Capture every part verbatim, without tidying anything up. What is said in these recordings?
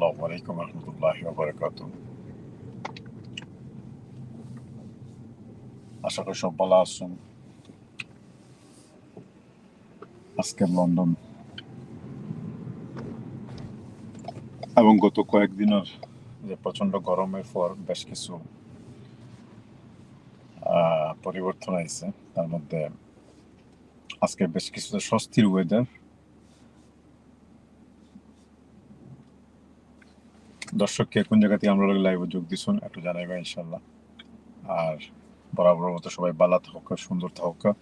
আসসালামু আলাইকুম রহমতুল্লাহ বারাকাতু। আশা করি সব ভালো আছেন। আজকে লন্ডন এবং গত কয়েকদিনের যে প্রচণ্ড গরমের পর বেশ কিছু আহ, পরিবর্তন আইছে। তার মধ্যে আজকে বেশ কিছু স্বস্তির ওয়েদার। দর্শক, কে কোন জায়গা থেকে আমরা লাইভে যোগ দিচ্ছেন, একটু জানাইবা ইনশাল্লাহ। আর বরাবর মতো সবাই ভালো থাকুক, সুন্দর থাকুক,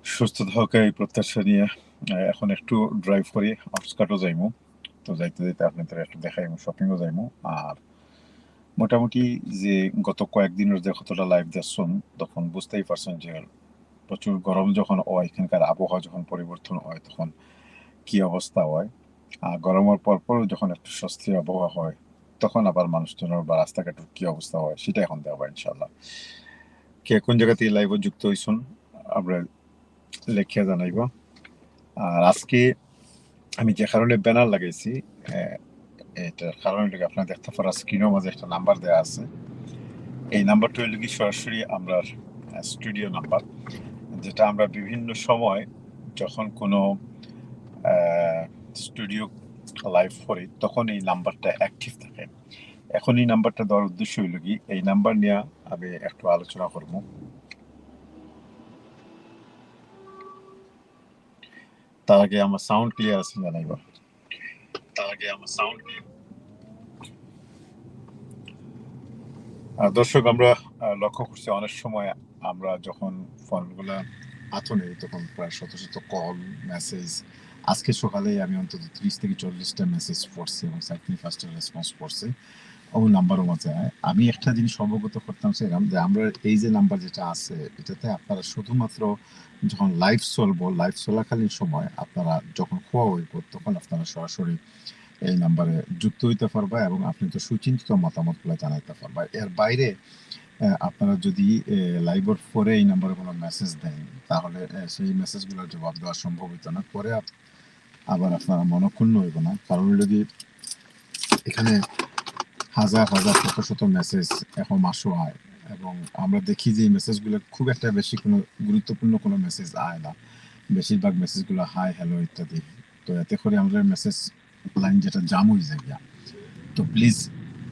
সুস্থ থাকুক, এই প্রত্যাশা নিয়ে। আহ, এখন একটু ড্রাইভ করি, আউটস্কার্টও যাইমু। তো যাইতে যাইতে আপনাদের একটু দেখাইমু, শপিংও যাইমু। আর মোটামুটি যে গত কয়েকদিনের যে কতটা লাইভ দেখছেন, তখন বুঝতেই পারছেন যে প্রচুর গরম যখন হয়, এখানকার আবহাওয়া যখন পরিবর্তন হয়, তখন কি অবস্থা হয়। আর গরমের পর পর যখন একটু স্বস্তির আবহাওয়া হয়, তখন আবার মানুষজনের বা রাস্তাঘাটের কি অবস্থা হয়, সেটা এখন দেখবা ইনশাল্লাহ। কে কোন জায়গা থেকে লাইভে যুক্ত হইছেন, আমরা লেখিয়া জানাইবা। আর আজকে আমি যে কারণে ব্যানার লাগাইছি, আহ, এটার কারণ হলো কি, আপনারা দেখতে পারা স্ক্রিনের মাঝে একটা নাম্বার দেওয়া আছে। এই নাম্বারটা হলো কি সরাসরি আমরা স্টুডিও নাম্বার, যেটা আমরা বিভিন্ন সময় যখন কোনো স্টুডিও লাইভ করি, তখন এই নাম্বারটা অ্যাক্টিভ থাকে। এখন এই নাম্বারটা দেওয়ার উদ্দেশ্য হইল কি, এই নাম্বার নিয়ে আমি একটু আলোচনা করব। তার আগে আমার সাউন্ড ক্লিয়ার আছে জানাইবা। তার আগে আমার সাউন্ড ক্লিয়ার। আর দর্শক, আমরা আহ, লক্ষ্য করছি, অনেক সময় আমরা যখন ফোনগুলা হাতে নেই, তখন প্রায় শত শত কল, মেসেজ। আজকে সকালে আমি অন্তত ত্রিশ থেকে চল্লিশটা মেসেজ পড়ছি এবং সাতটি ফার্স্ট রেসপন্স পড়ছি। ও নাম্বারও মজা হয়। আমি একটা জিনিস অবগত করতাম চাইলাম যে আমরা এই যে নাম্বার যেটা আছে, এটাতে আপনারা শুধুমাত্র যখন লাইভ চলবো, লাইভ চলাকালীন সময় আপনারা যখন খোয়া হইব, তখন আপনারা সরাসরি এই নাম্বারে যুক্ত হইতে পারবা এবং আপনি তো সুচিন্তিত মতামতগুলো জানাইতে পারবা। এর বাইরে আহ, আপনারা যদি লাইভের পরে এই নাম্বারে কোনো মেসেজ দেন, তাহলে আহ, সেই মেসেজগুলোর জবাব দেওয়া সম্ভব হইতো না। পরে আপ- আবার আপনারা মনক্ষুণ্ণ হইব না, কারণ হইল কি, এখানে হাজার হাজার শত শত মেসেজ এখন মাসও আয়, এবং আমরা দেখি যে এই মেসেজগুলো খুব একটা বেশি কোনো গুরুত্বপূর্ণ কোনো মেসেজ আয় না, বেশিরভাগ মেসেজগুলো হাই, হ্যালো ইত্যাদি। তো এতে করে আমাদের মেসেজ লাইন যেটা জাম হয়ে যায় গিয়া। তো প্লিজ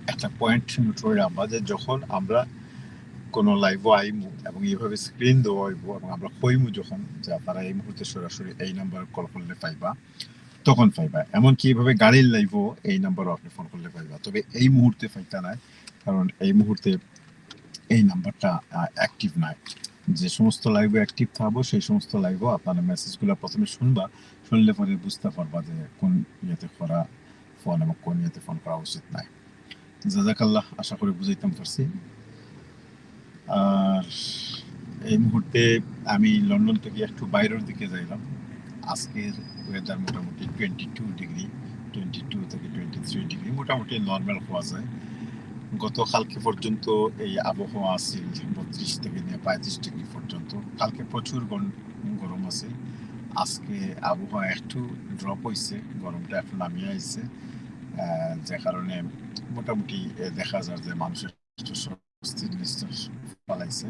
একটা পয়েন্ট নোট করে রাখবা যে যখন আমরা কোনো লাইভও আইমু এবং এইভাবে স্ক্রিন দেওয়া হইব এবং আমরা কইমু যখন যে আপনারা এই মুহূর্তে সরাসরি এই নাম্বার কল করলে পাইবা, তখন পাইবা। এমনকি এইভাবে গাড়ির লাইভও এই নাম্বারও আপনি ফোন করলে পাইবা, তবে এই মুহূর্তে পাইতা নাই, কারণ এই মুহূর্তে এই নাম্বারটা অ্যাক্টিভ নাই। যে সমস্ত লাইভে অ্যাক্টিভ থাকবো, সেই সমস্ত লাইভও আপনারা মেসেজগুলো প্রথমে শুনবা, শুনলে পরে বুঝতে পারবা যে কোন ইয়েতে করা ফোন এবং কোন ইয়েতে ফোন করা উচিত নাই। জাজাকাল্লাহ, আশা করি বুঝাইতাম পারছি। আর এই মুহূর্তে আমি লন্ডন থেকে একটু বাইরের দিকে যাইলাম। আজকের ওয়েদার মোটামুটি twenty two degree, twenty two থেকে টোয়েন্টি থ্রি ডিগ্রি, মোটামুটি নর্মাল হওয়া যায়। গত কালকে পর্যন্ত এই আবহাওয়া আছিল বত্রিশ থেকে নিয়ে পঁয়ত্রিশ ডিগ্রি পর্যন্ত। কালকে প্রচুর গন- গরম আছে। আজকে আবহাওয়া একটু ড্রপ হইছে, গরমটা একটু নামিয়ে আইছে, আহ, যে কারণে মোটামুটি, এ, দেখা যার যে মানুষের একটু স্বস্তির নিঃশ্বাস ফালাইছে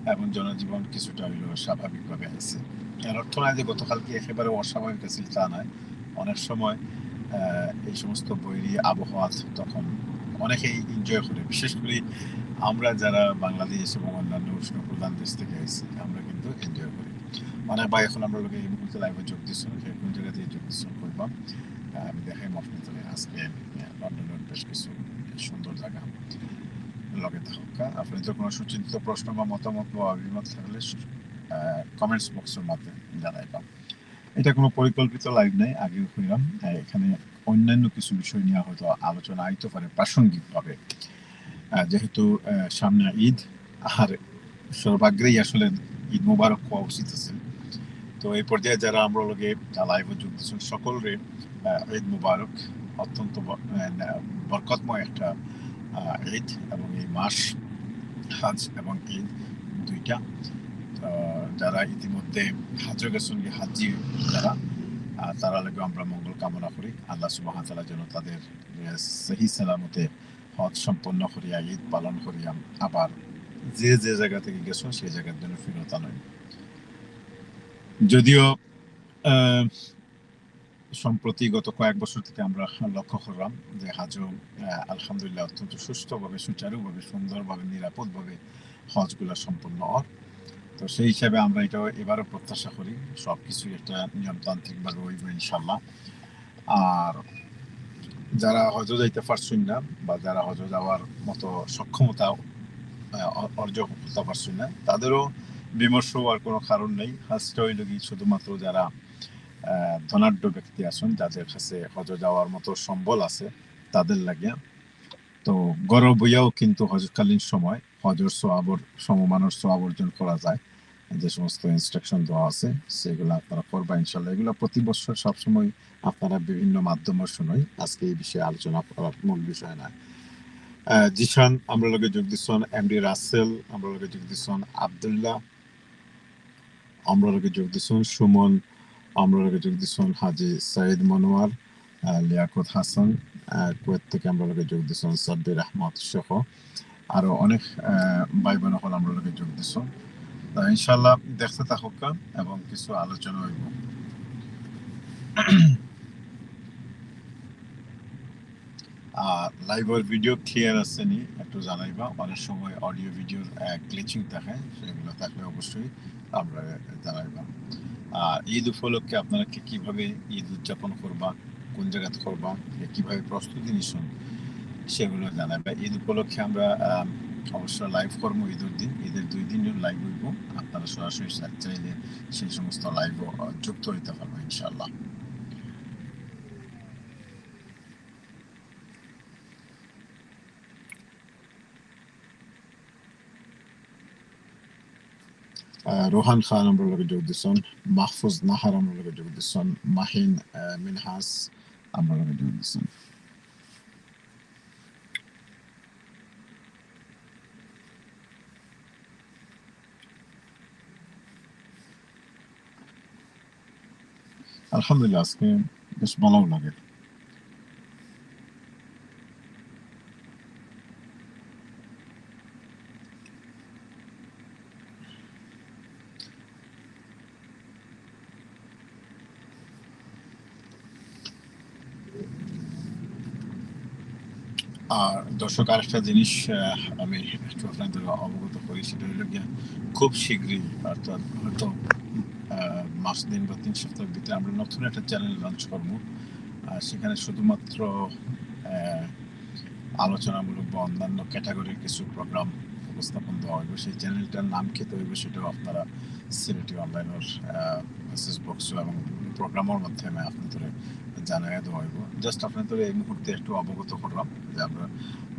এবং জনজীবন কিছুটা হইলেও স্বাভাবিকভাবে আইছে। এর অর্থ নয় যে গতকালকে একেবারে অস্বাভাবিক আছিল, তা নয়। অনেক সময় আহ, এই সমস্ত বৈরী আবহাওয়া তখন অনেকেই এনজয় করে, বিশেষ করে আমরা যারা বাংলাদেশ এবং অন্যান্য উষ্ণ প্রধান দেশ থেকে আইছি, আমরা কিন্তু এনজয় করি। অনেক ভাই এখন আমরা লোকে এই মুহূর্তে লাইভে যোগ দিচ্ছেন, কে কোন জায়গা থেকে যোগ দিচ্ছেন কইবা। আহ, আমি দেখাই আপনাদের আজকে আহ, লন্ডনের বেশ কিছু সুন্দর জায়গা। লগে থাকা আপনাদের কোনো সুচিন্তিত প্রশ্ন বা মতামত বা অভিমত থাকলে কমেন্টস বক্সের মাধ্যমে জানাইবা। এটা কোনো পরিকল্পিত লাইভ নাই, আগেও কইলাম। আহ, এখানে অন্যান্য কিছু বিষয় নিয়ে হয়তো আলোচনা আইতে পারে প্রাসঙ্গিকভাবে, আহ, যেহেতু আহ, সামনে ঈদ, আর সর্বাগ্রেই আসলে ঈদ মোবারক হওয়া উচিত আছে। তো এই পর্যায়ে যারা আমরা লোকে লাইভে যোগ দিচ্ছেন, সকলরে আহ, ঈদ মোবারক। অত্যন্ত ব- আহ, বরকতময় একটা আহ, ঈদ, এবং এই মাস হাজ এবং ঈদ দুইটা। আহ, যারা ইতিমধ্যে হাজে গেছেন, হাজি যারা, আর তারার লাগিও আমরা মঙ্গল কামনা করি। আল্লাহ সুবহানাহু ওয়া তাআলা যেন তাদের, আহ, সহি সালামতে হজ সম্পন্ন করিয়া, ঈদ পালন করিয়া, আবার যে যে জাগা থাকি গেছইন, সেই জাগাত যেন ফিরত আনইন। যদিও, আহ, সম্প্রতি গত কয়েক বছর থাকি আমরা লক্ষ্য করলাম যে হজও, আহ, আলহামদুলিল্লাহ অত্যন্ত সুষ্ঠুভাবে, সুচারুভাবে, সুন্দরভাবে, নিরাপদভাবে হজগুলা সম্পন্ন অর। তো সেই হিসাবে আমরা এটাও এবারও প্রত্যাশা করি সবকিছু একটা নিয়মতান্ত্রিকভাবে অইবো ইনশাল্লাহ। আর যারা হজও যাইতা পারছইন না বা যারা হজও যাওয়ার মতো সক্ষমতা, আহ, অ-, অর্জন করতা পারছইন না, তাদেরও বিমর্ষ অওয়ার কোনো কারণ নাই। হজটা অইলো কি শুধুমাত্র যারা, আহ, ধনাঢ্য ব্যক্তি আছইন, যাদের কাছে হজও যাওয়ার মতো সম্বল আছে, তাদের লাগিয়া। তো ঘরো বইয়াও কিন্তু হজকালীন সময় হজর সওয়াবর, সমমানর সওয়াব অর্জন করা যায়। যে সমস্ত instruction দেওয়া আছে, সেগুলা আপনারা করবা ইনশাল্লাহ। এগুলা প্রতি বছর সবসময় আপনারা বিভিন্ন মাধ্যমে শুনইন। আজকে এই বিষয়ে আলোচনা করার মূল বিষয় না। আহ, জিশান আমরার লগে যোগ দিছইন, এমডি রাসেল আমরার লগে যোগ দিছইন, আব্দুল্লাহ আমরার লগে যোগ দিছইন, সুমন আমরার লগে যোগ দিছইন, হাজী সাইদ মনোয়ার, আহ, লিয়াকত হাসান, আহ, কুয়েত থাকি আমরার লগে যোগ দিছইন, সাব্বির আহমদ সহ আরো অনেক, আহ, ভাই বোন অকল আমরার লগে যোগ দিছইন। তো ইনশাল্লাহ দেখতে থাকুক্কা এবং কিছু আলোচনা অইবো। আর live-র video clear আছে নি একটু জানাইবা, অনেক সময় audio video-র, আহ, glitching থাকে, সেগুলো থাকলে অবশ্যই আমরারে জানাইবা। আর ঈদ উপলক্ষে আপনারা কে কিভাবে ঈদ উদযাপন করবা, কোন জাগাত করবা, কে কিভাবে প্রস্তুতি নিছইন, সেগুলো জানাইবা। ঈদ উপলক্ষে আমরা, আহ, অবশ্য live করমু ঈদর দিন, ঈদর দুই দিন live অইবো, আপনারা সরাসরি চা-, চাইলে সেই সমস্ত live-ও, আহ, যুক্ত অইতা পারবা ইনশাআল্লাহ। আহ, রোহান খান আমরার লগে যোগ দিছইন, মাহফুজ নাহার আমরার লগে যোগ দিছইন, মাহিন, আহ, মিনহাস আমরার লগে যোগ দিছইন। আলহামদুলিল্লাহ, আজকে বেশ ভালো লাগে। আর দর্শক, আরেকটা জিনিস, আহ, আমি একটু আপনাদের অবগত করি, সেটা হলো গিয়া খুব শীঘ্রই, অর্থাৎ হয়তো, আহ, মাস দিন বা তিন সপ্তাহের ভিতরে আমরা নতুন একটা channel launch করবো। আর সেখানে শুধুমাত্র, আহ, আলোচনামূলক বা অন্যান্য category-র কিছু program উপস্থাপন দেওয়া হইব। সেই channel-টার নাম কিতা হইব, সেটাও আপনারা সিলেটি online-র, আহ, message box এবং program-র মাধ্যমে আপনাদের জানাইয়া দেওয়া হইব। Just আপনাদের এই মুহূর্তে একটু অবগত করলাম যে আমরা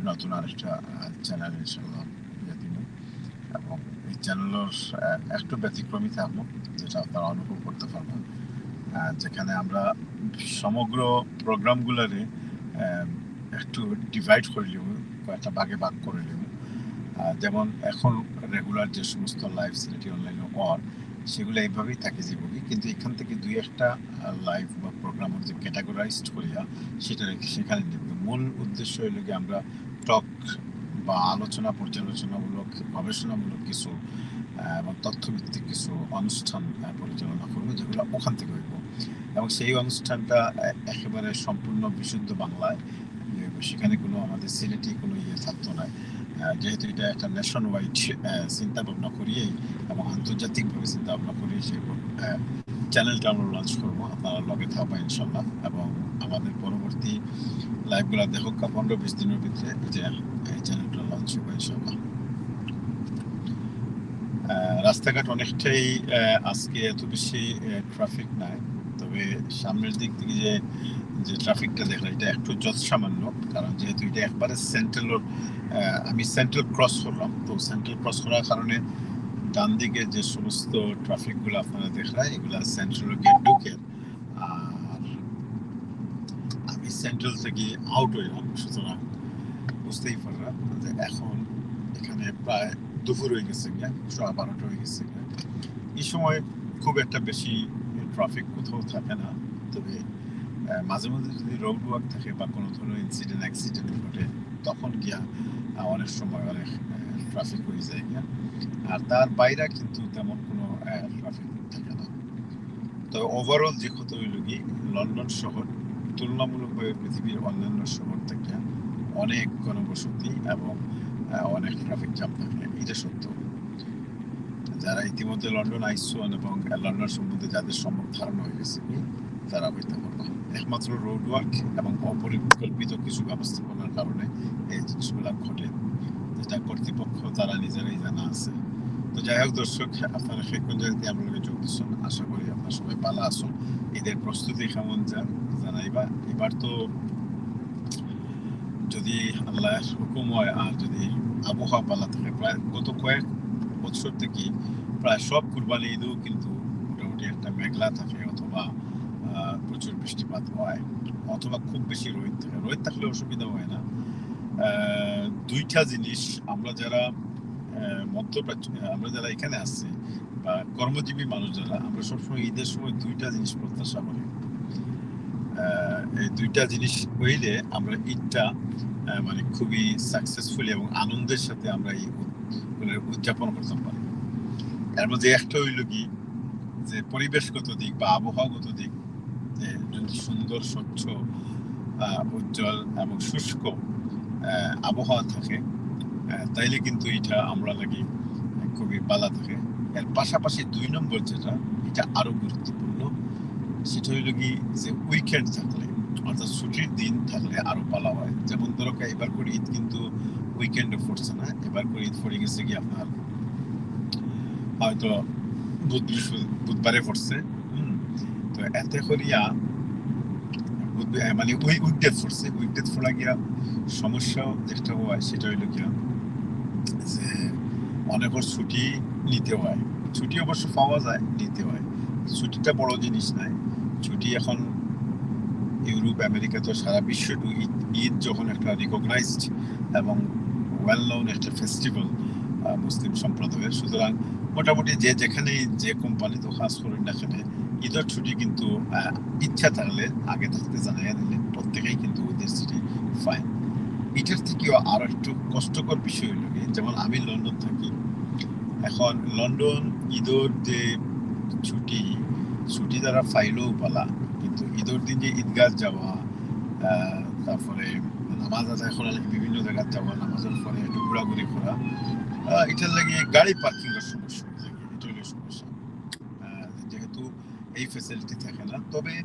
নতুন আরেকটা, আহ, channel ইনশাআল্লাহ ইয়ে দিব। এবং এই channel-র, আহ, একটু ব্যতিক্রমী থাকবো, যেটা আপনারা অনুভব করতে পারবেন। আহ, যেখানে আমরা সমগ্র program-গুলারে, আহ, একটু divide করে নিব, কয়েকটা ভাগে ভাগ করে নিব। আহ, যেমন এখন regular যে সমস্ত live সিলেটি online-এ অর, সেগুলো এইভাবেই থাকি জীবনে, কিন্তু এখান থেকে দুই একটা, আহ, live বা program যে categorized করিয়া সেটা রেখে সেখানে নিব। মূল উদ্দেশ্য হইল কি আমরা talk বা আলোচনা পর্যালোচনামূলক, গবেষণামূলক কিছু, আহ, এবং তথ্যভিত্তিক কিছু অনুষ্ঠান, আহ, পরিচালনা করবো, যেগুলো ওখান থেকে হইব। এবং সেই অনুষ্ঠানটা, আহ, একেবারে সম্পূর্ণ বিশুদ্ধ বাংলায় ইয়ে হইব। সেখানে কোনো আমাদের সিলেটি কোনো ইয়ে থাকতো না। আহ, যেহেতু এটা একটা nationwide, আহ, চিন্তা ভাবনা করিয়েই এবং আন্তর্জাতিকভাবে চিন্তা ভাবনা করিয়ে সেই, আহ, channel-টা আমরা launch করবো। আপনারা লগে থাকবা ইনশাল্লাহ। এবং আমাদের পরবর্তী live-গুলা দেখুক্কা পনেরো বিশ দিনের ভিতরে যে এই channel-টা launch হইব ইনশাল্লাহ। আহ, রাস্তাঘাট অনেকটাই, আহ, আজকে এত বেশি, আহ, traffic নাই, তবে সামনের দিক থেকে যে, যে traffic-টা দেখলাম, এটা একটু যৎসামান্য, কারণ যেহেতু এটা একবারে central-র, আহ, আমি central cross করলাম, তো central cross করার কারণে ডান দিকে যে সমস্ত traffic-গুলো আপনারা দেখলেন, এগুলা central-এ গিয়ে ঢুকে, আর আমি central থেকে out হইলাম, সুতরাং বুঝতেই পারলাম যে এখন এখানে প্রায় দুপুর হয়ে গেছে গিয়া, সোয়া বারোটা হয়ে গেছে গিয়া। এই সময় খুব একটা বেশি traffic কোথাও থাকে না। তবে আহ, মাঝে মাঝে যদি রোড ওয়াক থাকে বা কোনো ধরনের ইনসিডেন্ট, অ্যাক্সিডেন্ট ঘটে, তখন গিয়া আহ, অনেক সময় অনেক ট্রাফিক হয়ে যায় গিয়া। আর তার বাইরে কিন্তু তেমন কোনো ট্রাফিক থাকে না। তবে ওভারঅল যে কথা হইল কি, লন্ডন শহর তুলনামূলকভাবে পৃথিবীর অন্যান্য শহর থেকে অনেক ঘনবসতি এবং আহ, অনেক ট্রাফিক জ্যাম থাকে, এটা সত্য। যারা ইতিমধ্যে লন্ডন আইসন এবং লন্ডন সম্বন্ধে যাদের সম্যক ধারণা হয়ে গেছে কি, তারা হইতে পারবে। একমাত্র রোড ওয়াক এবং অপরিকল্পিত কিছু ব্যবস্থাপনার কারণে এই জিনিসগুলা ঘটে, যেটা কর্তৃপক্ষ তারা নিজেরাই জানা আছে। তো যাই হোক দর্শক, আপনারা শেষ পর্যন্ত আমরা লগে যোগ দিচ্ছেন, আশা করি আপনারা সবাই ভালো আছেন। ঈদের প্রস্তুতি কেমন যার জানাইবা। এবার তো যদি আল্লাহর হুকুম হয় আর যদি আবহাওয়া ভালো থাকে, প্রায় গত কয়েক বছর থেকে প্রায় সব কুরবানি ঈদও কিন্তু মোটামুটি একটা মেঘলা থাকে অথবা আহ, প্রচুর বৃষ্টিপাত হয় অথবা খুব বেশি রোদ থাকে। রোদ থাকলে অসুবিধা হয় না। আহ, দুইটা জিনিস আমরা যারা আহ, মধ্যপ্রাচ্য, আমরা যারা এখানে আছি বা কর্মজীবী মানুষ যারা, আমরা সবসময় ঈদের সময় দুইটা জিনিস প্রত্যাশা করি। আহ, এই দুইটা জিনিস হইলে আমরা ঈদটা আহ, মানে খুবই সাকসেসফুলি এবং আনন্দের সাথে আমরা এই উদ- মানে উদযাপন করতে পারি। এর মধ্যে একটা হইল কি, যে পরিবেশগত দিক বা আবহাওয়াগত দিক, যে যদি সুন্দর, স্বচ্ছ, আহ, উজ্জ্বল এবং শুষ্ক আহ, আবহাওয়া থাকে, আহ, তাইলে কিন্তু এটা আমরা লাগি খুবই ভালো থাকে। এর পাশাপাশি দুই নম্বর যেটা, এটা আরো গুরুত্বপূর্ণ, সেটা হইল কি, যে উইকেন্ড থাকলে, অর্থাৎ ছুটির দিন থাকলে আরো ভালো হয়। যেমন ধরো, এবার করে ঈদ কিন্তু উইকেন্ডে পড়ছে না, এবার করে ঈদ পড়ে গেছে কি আপনার হয়তো বুধ বৃহস্পতি বুধবারে পড়ছে। হুম। তো এতে করিয়া বুধ- এ, মানে ওই উইকডে পড়ছে, উইকডে পড়া গিয়া সমস্যা যেটা হয় সেটা হইল গিয়া যে অনেকের ছুটি নিতে হয়। ছুটি অবশ্য পাওয়া যায়, নিতে হয়। ছুটিটা বড় জিনিস নাই। ছুটি এখন ইউরোপ, আমেরিকা তো সারা বিশ্ব তো ঈদ, ঈদ যখন একটা রিকগনাইজড এবং ওয়েল নোন একটা ফেস্টিভ্যাল মুসলিম সম্প্রদায়ের, সুতরাং মোটামুটি যে যেখানে যে কোম্পানিতে কাজ করুন না কেন, ঈদের ছুটি কিন্তু আহ, ইচ্ছা থাকলে আগে থাকতে জানাইয়া দিলে প্রত্যেকেই কিন্তু ওদের ছুটি পায়। এটার থেকেও আরো একটু কষ্টকর বিষয় হইল কি, যেমন আমি লন্ডন থাকি, এখন লন্ডন ঈদের যে ছুটি, ছুটি তারা পাইলেও পালা, কিন্তু ঈদের দিন যে ঈদগাহ যাওয়া, আহ, তারপরে নামাজ আদায় করা লাগে, বিভিন্ন জায়গায় যাওয়া, নামাজের পরে একটু ঘোরাঘুরি করা, আহ, এটার লাগে গাড়ি পার্কিং এর সমস্যা হয়ে যায়, এটা হলো সমস্যা। আহ, যেহেতু এই ফ্যাসিলিটি থাকে না, তবে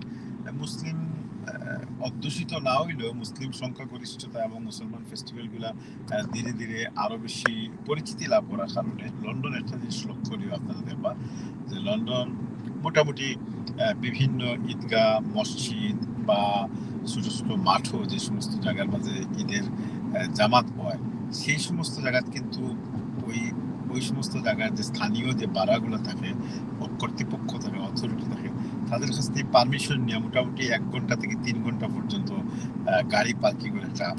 মুসলিম আহ, অধ্যুষিত না হইলেও মুসলিম সংখ্যাগরিষ্ঠতা এবং মুসলমান ফেস্টিভ্যালগুলা আহ, ধীরে ধীরে আরো বেশি পরিচিতি লাভ করার কারণে লন্ডন একটা জিনিস লক্ষণীয়, আপনারা দেখবা যে লন্ডন মোটামুটি আহ, বিভিন্ন ঈদগাহ, মসজিদ বা ছোট ছোট মাঠও, যে সমস্ত জায়গার মাঝে ঈদের আহ, জামাত হয়, সেই সমস্ত জায়গাত কিন্তু ওই ওই সমস্ত জায়গার যে স্থানীয় যে বাড়াগুলো থাকে, ও কর্তৃপক্ষ থাকে, অথরিটি থাকে, তাদের কাছ থেকে পারমিশন নিয়ে মোটামুটি এক ঘন্টা থেকে তিন ঘন্টা পর্যন্ত আহ, গাড়ি পার্কিং এর একটা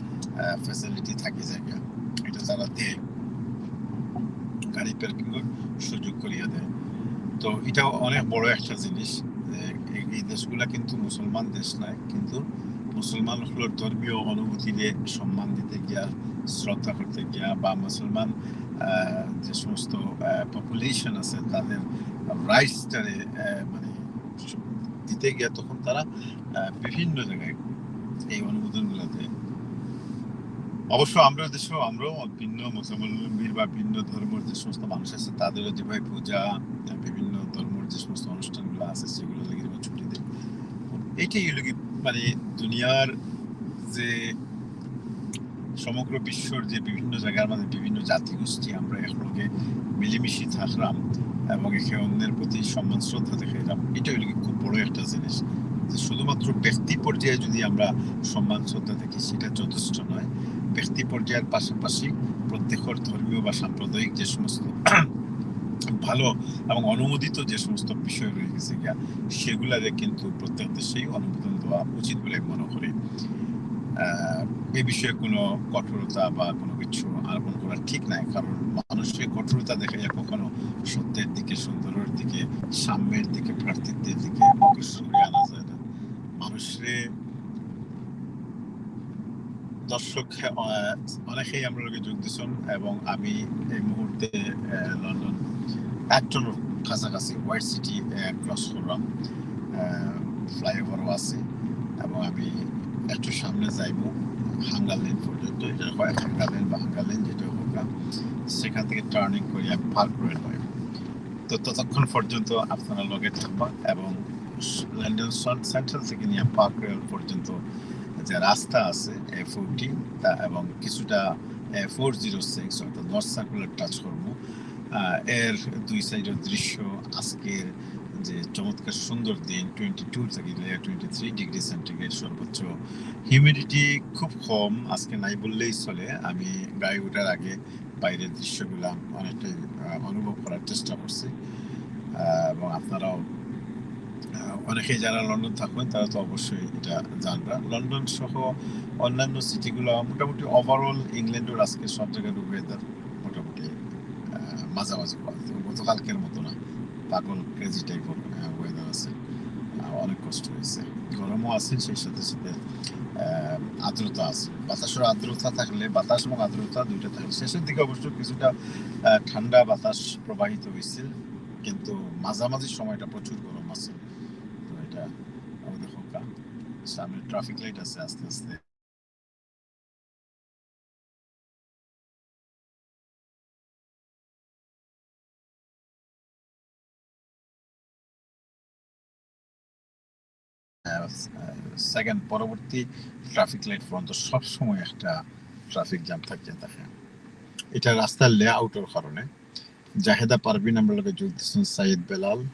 ফ্যাসিলিটি থাকে জায়গা, এটা তারা দেয়, গাড়ি পার্কিং এর সুযোগ করিয়া দেয়। তো এটা অনেক বড় একটা জিনিস। যে এই- এই দেশগুলা কিন্তু মুসলমান দেশ নয়, কিন্তু মুসলমান হকলর ধর্মীয় অনুভূতিরে সম্মান দিতে গিয়া, শ্রদ্ধা করতে গিয়া বা মুসলমান আহ, যে সমস্ত পপুলেশন আছে তাদের রাইটসটারে মানে দিতে গিয়া তখন তারা আহ, বিভিন্ন জায়গায় এই অনুমোদনগুলো দেয়। অবশ্য আমরা দেশেও, আমরাও ভিন্ন মতাবলম্বীর বা ভিন্ন ধর্মের যে সমস্ত মানুষ আছে, তাদেরও যেভাবে পূজা, আহ, বিভিন্ন ধর্মের যে সমস্ত অনুষ্ঠানগুলো আছে, সেগুলো লেগে যেমন ছুটি দেয়। এটাই হলো কি, মানে, দুনিয়ার যে সমগ্র বিশ্বর যে বিভিন্ন জায়গার মাঝে বিভিন্ন জাতিগোষ্ঠী আমরা একলগে মিলেমিশে থাকলাম এবং একে অন্যের প্রতি সম্মান শ্রদ্ধা দেখাইলাম, এটা হইল কি খুব বড় একটা জিনিস। যে শুধুমাত্র ব্যক্তি পর্যায়ে যদি আমরা সম্মান শ্রদ্ধা দেখি, সেটা যথেষ্ট নয়। ব্যক্তি পর্যায়ের পাশাপাশি প্রত্যেকের ধর্মীয় বা সাম্প্রদায়িক যে সমস্ত ভালো এবং অনুমোদিত যে সমস্ত বিষয় রয়ে গেছে গিয়া, সেগুলারে কিন্তু প্রত্যেক দেশেই অনুমোদন দেওয়া উচিত বলে আমি মনে করি। আহ, এ বিষয়ে কোনো কঠোরতা বা কোনো কিছু আরোপণ করা ঠিক নাই, কারণ মানুষের কঠোরতা দেখাইয়া কখনো সত্যের দিকে, সুন্দরের দিকে, সাম্যের দিকে, ভ্রাতৃত্বের দিকে অগ্রসর হয়ে আনা যায় না। মানুষরে দর্শক, আহ, অনেকেই আমরার লগে যোগ দিছইন এবং আমি এই মুহূর্তে, আহ, লন্ডন অ্যাক্টনর কাছাকাছি হোয়াইট সিটি, আহ, ক্রস করলাম, আহ, ফ্লাইওভারও আছি এবং আমি একটু সামনে যাইব হাঙ্গার লেন পর্যন্ত, এটা হয় হাঙ্গার লেন বা হাঙ্গার লেন যেটা হোক না, সেখান থেকে টার্নিং করি আমি পার্ক রোড হয়ে। তো ততক্ষণ পর্যন্ত আপনারা লগে থাকবা এবং লন্ডন সন-, সেন্ট্রাল থেকে নিয়ে পার্ক রোড পর্যন্ত যে রাস্তা আছে এ ফোরটিন এবং কিছুটা এ ফোর জিরো সিক্স অর্থাৎ নর্থ সার্কুলার টাচ করবো। আহ, এর দুই সাইডের দৃশ্য, আজকের যে চমৎকার সুন্দর দিন, টোয়েন্টি টু থেকে টোয়েন্টি থ্রি ডিগ্রি সেন্টিগ্রেড সর্বোচ্চ, হিউমিডিটি খুব কম, আজকে নাই বললেই চলে। আমি গাড়ি ওঠার আগে বাইরের দৃশ্যগুলা অনেকটাই, আহ, অনুভব করার চেষ্টা করছি, আহ, এবং আপনারাও, আহ, অনেকেই যারা লন্ডন থাকবেন তারা তো অবশ্যই এটা জানবেন। লন্ডন সহ অন্যান্য সিটিগুলো মোটামুটি ওভারঅল ইংল্যান্ডের আজকে সব জায়গার ওয়েদার মোটামুটি, আহ, মাঝামাঝি পাওয়া যায়। গতকালকের মতো না, পাগল ক্রেজি টাইপের ওয়েদার আছে। আহ, অনেক কষ্ট হয়েছে, গরমও আছে, সেই সাথে সাথে, আহ, আর্দ্রতা আছে। বাতাসের আর্দ্রতা থাকলে, বাতাস এবং আর্দ্রতা দুইটা থাকে। শেষের দিকে অবশ্য কিছুটা, আহ, ঠান্ডা বাতাস প্রবাহিত হয়েছিল, কিন্তু মাঝামাঝি সময়টা প্রচুর গরম আছে। তো এটা আমাদের হোকা। সামনে ট্রাফিক লাইট আছে আস্তে আস্তে। সেকেন্ড পরবর্তী ট্রাফিক লাইট পর্যন্ত সবসময় একটা ট্রাফিক জ্যাম থাকে থাকে। এটা রাস্তার লেআউটের কারণে। জাহেদা পারভিন আমরার লগে যোগ দিছইন। সাইদ বেলাল,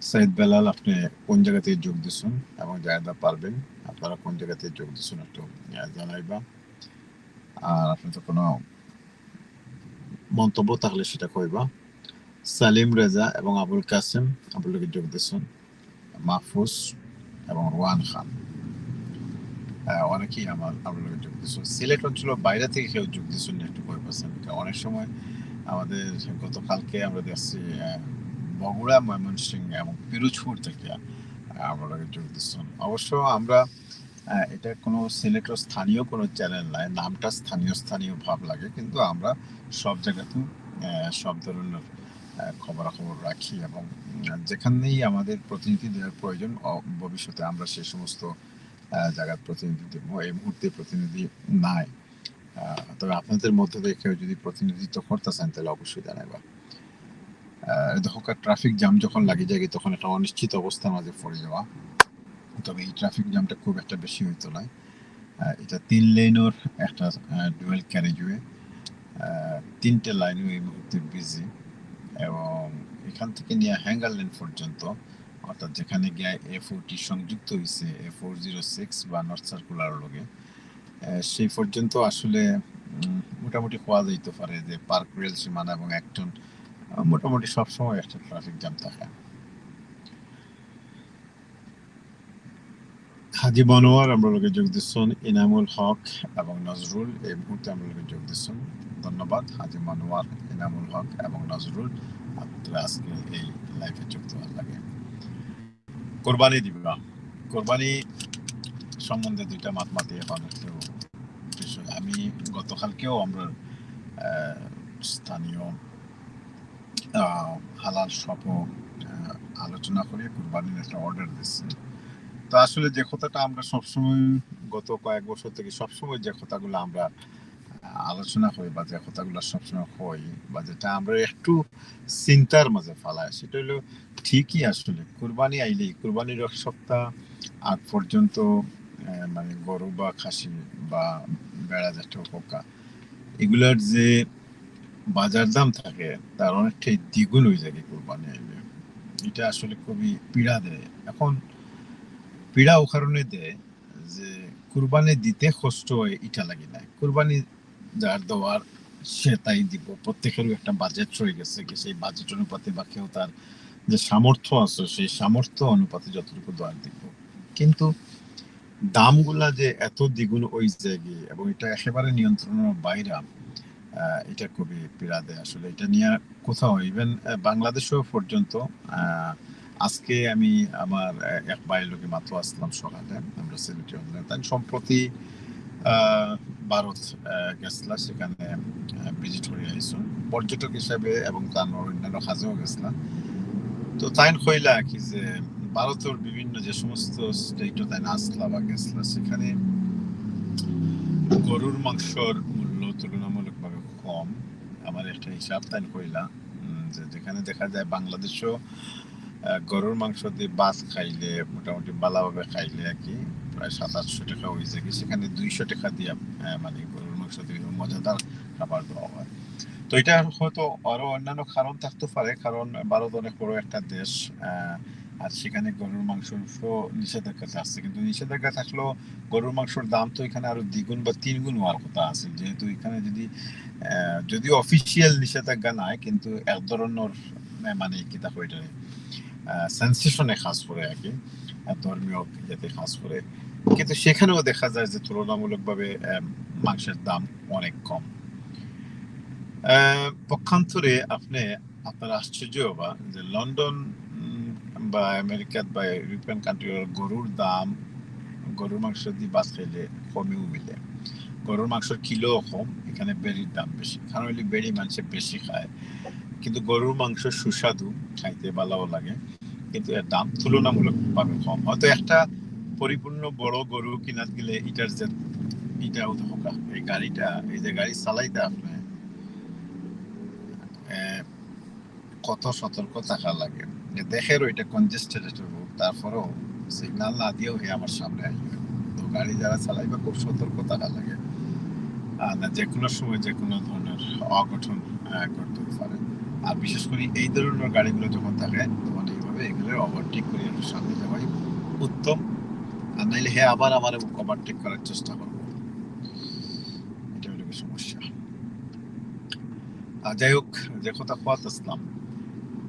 সাইদ বেলাল, আপনি কোন জায়গা থেকে যোগ দিছইন? এবং জাহেদা পারভিন, আপনারা কোন জায়গা থেকে যোগ দিছইন একটু, আহ, জানাইবা। আর আপনি তো কোনো মন্তব্য থাকলে সেটা কইবা। সালিম রেজা এবং আবুল কাসেম আমরার লগে যোগ দিছইন। মাহফুজ এবং রোহান খান, আহ, অনেকেই আমার, আমরার লগে যোগ দিছইন। সিলেট অঞ্চল বাইরে থেকে কেউ যোগ দিছইন না, একটু কইবা। অনেক সময় আমাদের গতকালকে আমরা দেখছি, আহ, বগুড়া, ময়মনসিংহ এবং পিরোজপুর থেকে, আহ, আমরার লগে যোগ দিছইন। অবশ্য আমরা, আহ, এটা কোনো সিলেটের স্থানীয় কোনো চ্যানেল নয়, নামটা স্থানীয় স্থানীয় ভাব লাগে, কিন্তু আমরা সব জায়গাতেই, আহ, সব ধরনের, আহ, খবরাখবর রাখি এবং, উম, যেখানেই আমাদের প্রতিনিধি দেওয়ার প্রয়োজন, অ-, ভবিষ্যতে আমরা সেই সমস্ত, আহ, জায়গার প্রতিনিধি দেব। এই মুহূর্তে প্রতিনিধি নাই। আহ, তবে আপনাদের মধ্যে থেকে কেউ যদি প্রতিনিধিত্ব করতে চান, তাহলে অবশ্যই জানাইবা। আহ, এই দেখো, ট্রাফিক জ্যাম যখন লাগে যায়, তখন একটা অনিশ্চিত অবস্থার মাঝে পড়ে যাওয়া। তবে এই ট্রাফিক জ্যামটা খুব একটা বেশি হইতো না। আহ, এটা তিন লেনের একটা, আহ, ডুয়েল ক্যারেজওয়ে। আহ, তিনটে লাইনও এই মুহূর্তে বিজি এবং এখান থেকে নিয়ে হ্যাঙ্গার লেন পর্যন্ত, অর্থাৎ যেখানে গিয়ে এ ফোরটি সংযুক্ত হইছে এ ফোর জিরো সিক্স বা নর্থ সার্কুলার লগে, আহ, সেই পর্যন্ত আসলে, উম, মোটামুটি কওয়া যাইতে পারে যে পার্ক রেল সীমানা এবং অ্যাক্টন, আহ, মোটামুটি সবসময় একটা ট্রাফিক জ্যাম থাকে। হাজি মনোয়ার আমরার লগে যোগ দিছইন, ইনামুল হক এবং নজরুল এই মুহূর্তে আমরার লগে যোগ দিছইন। ধন্যবাদ হাজি মনোয়ার, ইনামুল হক এবং নজরুল, আপনারা আজকে এই লাইভে যুক্ত হওয়ার লাগে। কোরবানি দিবা, কোরবানি সম্বন্ধে দুইটা মাত মাতি এখন একটু বিষয়। আমি গতকালকেও আমরা, আহ, স্থানীয়, আহ, হালাল শপও, আহ, আলোচনা করে কোরবানির একটা অর্ডার দিচ্ছি। তো আসলে যে কথাটা আমরা সবসময়, গত কয়েক বছর থেকে সবসময় যে কথাগুলো আমরা, আহ, আলোচনা করি বা যে কথাগুলো সবসময় কই বা যেটা আমরা একটু চিন্তার মাঝে ফালাই, সেটা হলো ঠিকই আসলে কোরবানি আইলেই, কোরবানির এক সপ্তাহ আগ পর্যন্ত, আহ, মানে গরু বা খাসি বা বেড়া যেটা হোক, এগুলার যে বাজার দাম থাকে, তার অনেকটাই দ্বিগুণ হয়ে যায় কোরবানি আইলে। এটা আসলে খুবই পীড়া দেয়। এখন পীড়া ও কারণে দেয় যে কুরবানি দিতে কষ্ট হয়, এটা লাগে না। কুরবানি যার দেওয়ার, সে তাই দিব। প্রত্যেকেরও একটা বাজেট রয়ে গেছে, কি সেই বাজেট অনুপাতে বা কেউ তার যে সামর্থ্য আছে, সেই সামর্থ্য অনুপাতে যতটুকু দেওয়ার দিব। কিন্তু দামগুলা যে এত দ্বিগুণ ওই জায়গায় এবং এটা একেবারে নিয়ন্ত্রণের বাইরে, আহ, এটা খুবই পীড়া দেয় আসলে। এটা নিয়ে কোথাও, ইভেন বাংলাদেশেও পর্যন্ত, আহ, আজকে আমি আমার, আহ, এক ভাইর লগে মাত্র আসলাম সকালে, আমরা সিলেটি অঞ্চলে। তাই সম্প্রতি, আহ, ভারত, আহ, গেছলা, সেখানে, আহ, ভিজিট করি আইছইন পর্যটক হিসাবে এবং তার অন্যান্য কাজেও গেছলা। তো তাইন কইলা কি যে ভারতর বিভিন্ন যে সমস্ত স্টেটও তাইন আসলা বা গেছলা, সেখানে গরুর মাংসর মূল্য তুলনামূলকভাবে কম। আমার একটা হিসাব তাইন কইলা, উম, যে যেখানে দেখা যায় বাংলাদেশও, আহ, গরুর মাংস দি ভাত খাইলে, মোটামুটি ভালাভাবে খাইলে আর কি, প্রায় সাত আটশো টেকা অই যায় কি, সেখানে দুইশো টেকা দিয়া, আহ, মানে গরুর মাংস দি মজাদার খাবার দেওয়া হয়। তো এটা হয়তো আরো অন্যান্য কারণ থাকতে পারে, কারণ ভারত অনেক বড় একটা দেশ, আহ, আর সেখানে গরুর মাংসর উপরও নিষেধাজ্ঞা আছে, কিন্তু নিষেধাজ্ঞা থাকলেও গরুর মাংসর দাম তো এখানে আরো দ্বিগুণ বা তিনগুণ হওয়ার কথা আছে, যেহেতু এখানে যদি, আহ, যদিও অফিসিয়াল নিষেধাজ্ঞা নাই, কিন্তু এক ধরনের, আহ, মানে কিতা কয় এটা, আহ, সেন্সেশনে কাজ করে আর কি, আহ, ধর্মীয় ইয়েতে কাজ করে। কিন্তু সেখানেও দেখা যায় যে তুলনামূলকভাবে, আহ, মাংসের দাম অনেক কম। আহ, পক্ষান্তরে আপনি, আপনারা আশ্চর্য হবা যে লন্ডন, উম, বা আমেরিকাত বা ইউরোপিয়ান কান্ট্রি গরুর দাম, গরুর মাংস দি ভাত খাইলে কমেও মিলে। গরুর মাংসর কিলো কম, এখানে বেড়ির দাম বেশি, কারণ হইলে বেড়ি মানুষে বেশি খায়। কিন্তু গরুর মাংস সুস্বাদু, খাইতে ভালাও লাগে, কিন্তু এর দাম তুলনামূলকভাবে কম। হয়তো একটা পরিপূর্ণ বড় গরু কিনাত গেলে এটার যে, এটাও তো হোক, এই গাড়িটা, এই যে গাড়ি চালাইতে আপনি, এ, কত সতর্ক থাকা লাগে। যে দেখের ওইটা কনজেস্টেড একটা রোড, তারপরেও সিগন্যাল না দিয়েও হে আমার সামনে আসবে। তো গাড়ি যারা চালাইবা খুব সতর্ক থাকা লাগে, আর না যে কোনো সময় যে কোনো ধরনের অঘটন, আহ, ঘটতে পারে। আর বিশেষ করে এই ধরনের গাড়িগুলো যখন থাকে তখন এইভাবে এগুলো ওভারটেক করে একটু সামনে যাওয়াই উত্তম, আর নাইলে হে আবার আমার ওভারটেক করার চেষ্টা করবো। এটা হলো কি সমস্যা। আর যাই হোক, যে কথা কওয়াত আসলাম,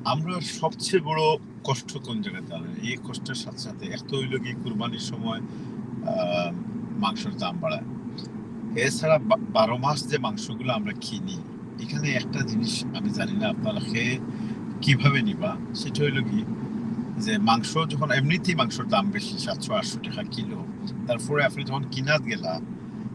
আমরা সবচেয়ে বড় কষ্ট কোন জায়গায় দাঁড়ায়? এই কষ্টের সাথে সাথে এক তো হইল কি কুরবানির সময়, আহ, মাংসের দাম বাড়ায়। এছাড়া বা-, বারো মাস যে মাংসগুলো আমরা কিনি, এখানে একটা জিনিস আমি জানি না আপনারা খেয়ে কিভাবে নিবা, সেটা হইল কি যে মাংস যখন এমনিতেই মাংসের দাম বেশি, সাতশো আটশো টাকা কিলো, তারপরে আপনি যখন কিনাত গেলা,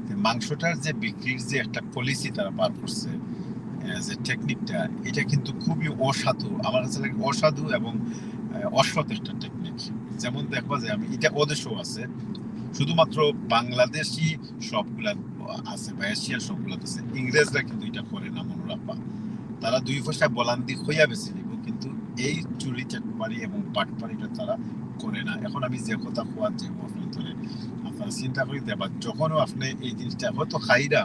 যে মাংসটার যে বিক্রির যে একটা পলিসি তারা বার করছে, আহ, যে টেকনিকটা, এটা কিন্তু খুবই অসাধু, আমার কাছে লাগে অসাধু এবং, আহ, অসৎ একটা টেকনিক। যেমন দেখবা যে আমি, এটা ওদেশেও আছে, শুধুমাত্র বাংলাদেশি শপগুলা আছে বা এশিয়ান শপগুলা আছে, ইংরেজরা কিন্তু এটা করে না, মনে রাখবা। তারা দুই পয়সা বলান্দি খইয়া বেশি দিব, কিন্তু এই চুরি চাটুকারি এবং বাটপারিটা তারা করে না। এখন আমি যে কথা কওয়ার যে আপনার ধরে, আপনারা চিন্তা করি দেবা, যখনও আপনি এই জিনিসটা হয়তো খাইরা,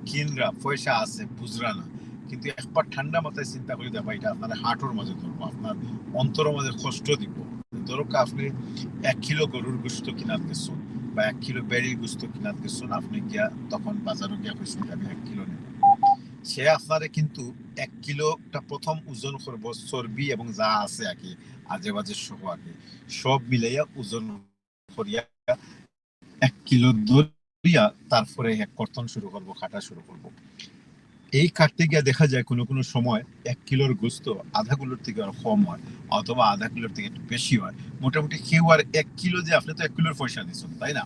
কিনরা, পয়সা আছে, বুঝরা না, কিন্তু একবার ঠান্ডা মাথায় চিন্তা করি দেবা, এটা আপনার হার্টের মাঝে ধরবো, আপনার অন্তরের মাঝে কষ্ট দিব। ধরো কা আপনি এক কিলো গরুর গোস্ত কিনাত গেছেন বা এক কিলো বেড়ির গোস্ত কিনাত গেছেন, আপনি গিয়া তখন বাজারও গিয়া কইছেন যে আমি এক কিলো নেব, সে আপনারে কিন্তু এক কিলোটা প্রথম ওজন করবো, চর্বি এবং যা আছে আর কি, আজে বাজে সহ আর কি, সব মিলাইয়া ওজন করিয়া এক কিলো ধরিয়া তারপরে এক কর্তন শুরু করবো, কাটা শুরু করবো। এই কাটতে গিয়া দেখা যায় কোনো কোনো সময় এক কিলোর গোস্ত আধা কিলোর থেকে আর কম হয়, অথবা আধা কিলোর থেকে একটু বেশি হয়। মোটামুটি কেউ আর এক কিলো, যে আপনি তো এক কিলোর পয়সা দিচ্ছেন, তাই না?